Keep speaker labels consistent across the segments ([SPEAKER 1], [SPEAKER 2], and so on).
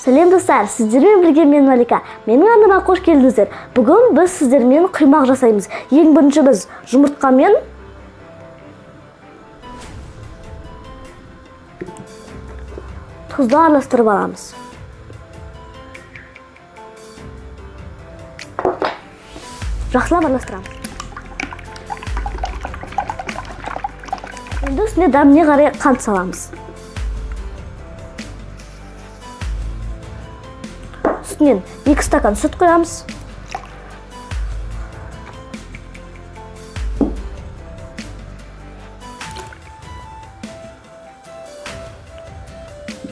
[SPEAKER 1] Сәлем, достар! Сіздермен бірге мен, Малика. Менің арнама қош келдіңіздер. Бүгін біз сіздермен құймақ жасаймыз. Ең бірінші біз жұмыртқамен тұзды араластырып аламыз. Жақсылап араластырамыз. Енді үстіне дәміне қарай қант саламыз. Үстінен 2 стакан сүт құямыз.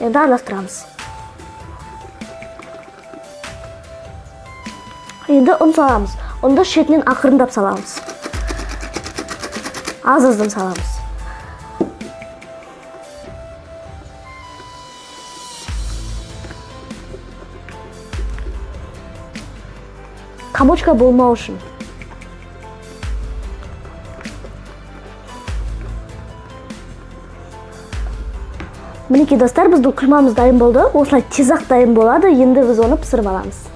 [SPEAKER 1] Енді араластырамыз. Енді ұн саламыз. Ұнды шетінен ақырындап саламыз, аз аздан саламыз. Комочка болмау үшін. Мінекей, достар, біздің құймамыз дайын болды. Осылай тез ақ дайын болады. Енді біз оны пісіріп аламыз.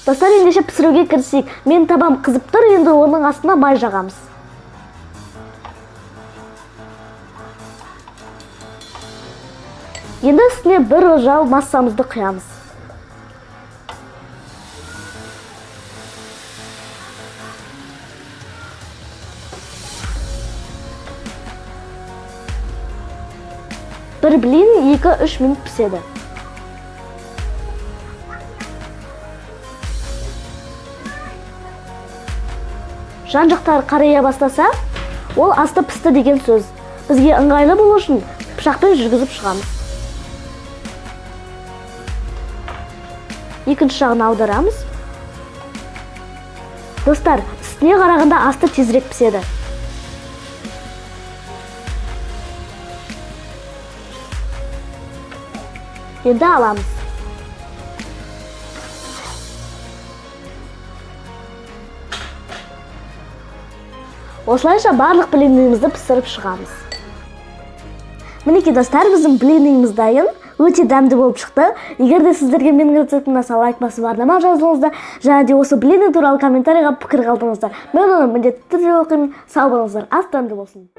[SPEAKER 1] Достар, ендеше пісіруге кірісейік. Менің табам қызып тұр, енді оның астына май жағамыз. Енді үстіне бір ожау массамызды құямыз. Бір блин 2-3 минут піседі. Жан жақтары қарая бастаса, ол асты пісті деген сөз. Бізге ыңғайлы болу үшін пышақпен жүргізіп шығамыз. Екінші жағын аударамыз. Достар, үстіне қарағанда асты тезірек піседі. Енді аламыз. Осылайша барлық блинымызды пісіріп шығамыз. Мінекей, достар, біздің блинымыз дайын. Өте дәмді болып шықты. Егер де сіздерге менің рецептім ұнаса, лайк басып, арнама жазылыңыздар және де осы блины туралы комментарийға пікір қалдырыңыздар. Мен оны міндетті түрде оқимын. Сау болыңыздар, ас дәмді болсын!